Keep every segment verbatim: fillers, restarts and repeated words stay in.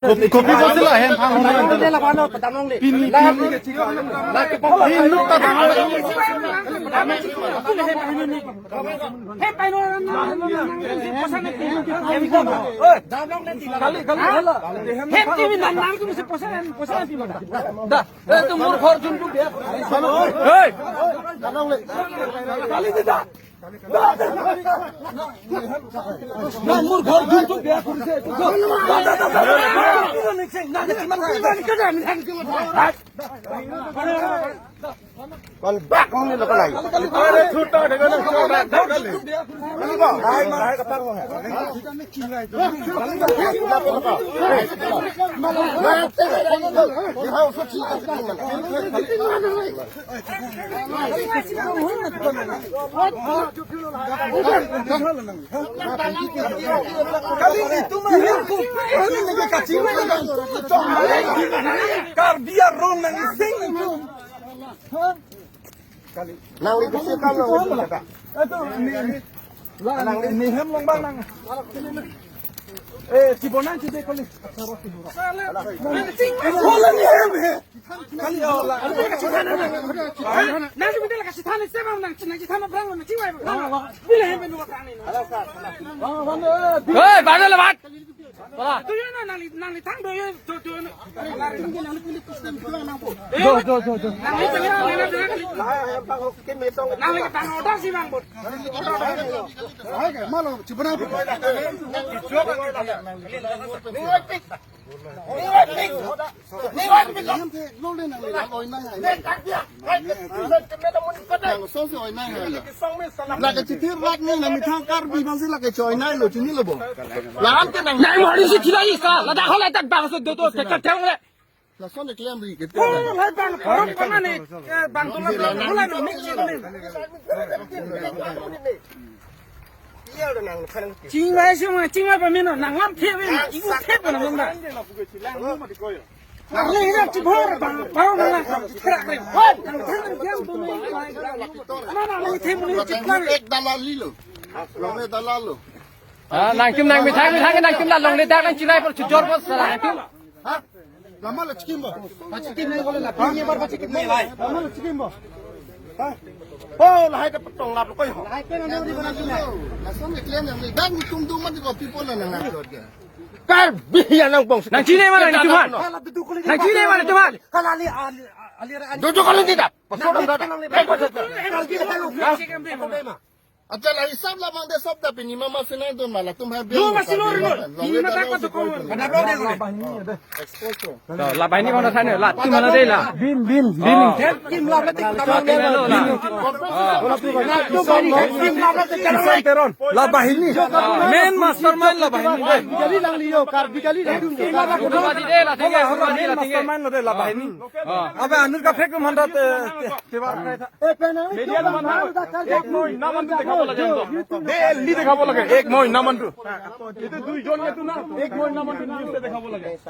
Kopi, kopi bosila hem phang hong. Pini, pini. Pini nuk ta phang. Hem, TV nan, nan, tu mesti posa, posa, TV mana? Da, eh, tu mur ghor juntu dia. Hey! Kali tidak? Mur ghor juntu dia, kursi itu. Kal bak hong ni lo kalai. Are, chuta de kali. Kali ba, hai, hai, katang ho hai. Kali itu mah, ini kacil. Karbi arong nang sing. Nang di kecil kan nang di kecil kan. Aduh, ini, ini. Lah, nang ini hem long bang nang. Eh, si Bonan si Dekoli. Hola ni hem he. Kali ya, hola. Nang si Bonan kasih than, saya bang nang, nang si than berang nang si wai bang. Bila hem bang nang. Hei, bandel lebat. Tuyo na nangli, nangli thang do yo, do, do na. Do, do, do, do. Nangli thang, nangli thang. Nangli thang order si bang bot. Hai ke, malo, cibana. Ni wai pik. Ni wai pik. Ni wai pik. Ni wai pik. Nang song si oi nai hai la. Lake chitir rak ni nang mithang Karbi bang si lake choi nai lo chini lo bo. Lahan ke nang. Nang mori si thila isa. Ladak hol ladak bang so do do ke ka thang le. Lason de klem ri ke. Oh, lai bang, parok kona ni. Eh, bang tu la bang. Hula no mix ni. Chingmai suma, chingmai pamino, nang lam thep in, ibu thep na munda. Nang le ina chibor bang, parong nang lam thep re. Nang thep nang kiam tu ni. Ana na le thep ni chiplang. Ek dalal lilo. Long le dalal lo. Ah, nangtum nang mithang, mithang nangtum la longle dak nang chilai por chujor por sala nangtum. Ha? Lama lo chikim bo. Pachikim nai bole la. Pini bar pachikim nai lai. Lama lo chikim bo. Ha? Oh, lahai ta patong lap lo koi ho. Lahai ke nang di bana chilai. Lason de klem nang ni. Bang tum dum man ko people nang nang jor ke. Karbi ya nang bong. Nang chine mana nang tuman? Nang chine mana tuman? Kalali ali ali. Jojo kalau tidak. Pasal nang dah. Acha la hisab la mande sob ta pini mama sinai don mala tum hai. Lo masi lo ri lo. Ini mata ko to ko. Kada blo de ko. To, la bahini mana sana? La tum mana de la? Bin, bin, bin. Kim la mati kita mande lo la. Kim la mati kita mande. Teron. La bahini. Main mastermind la bahini. Bikali lang liyo, Karbi kali lang. Udah mati de la, tinggal udah mati de la, tinggal. Mastermind lo de la bahini. Abe anur ka phek tum handa te. Media teman ha, ek moi naman tu dekhabo lage. Daily dekhabo lage, ek moi naman tu. Itu duijon itu na, ek moi naman tu news dekhabo lage.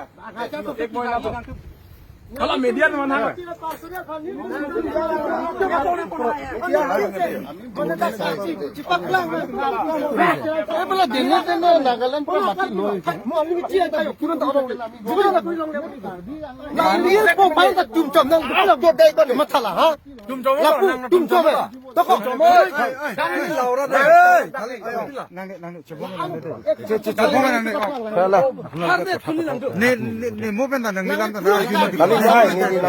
Ek moi naman tu. Kalau media teman ha. Eh, pala dene dene Nagaland pala mati loi. Mo ami chia ta pura ta orang. Bukan aku bilang dia. Nang ni ko bang ta tum chom nang ko dei ko mathala ha. Tum chom. Lapu tum chom. Toko. Nang ni Laura de. Nang ni, nang ni, coba nang ni. Coba nang ni. Salah. Ni, ni, ni mo pen ta nang ni lam ta. Kali hai ni ni.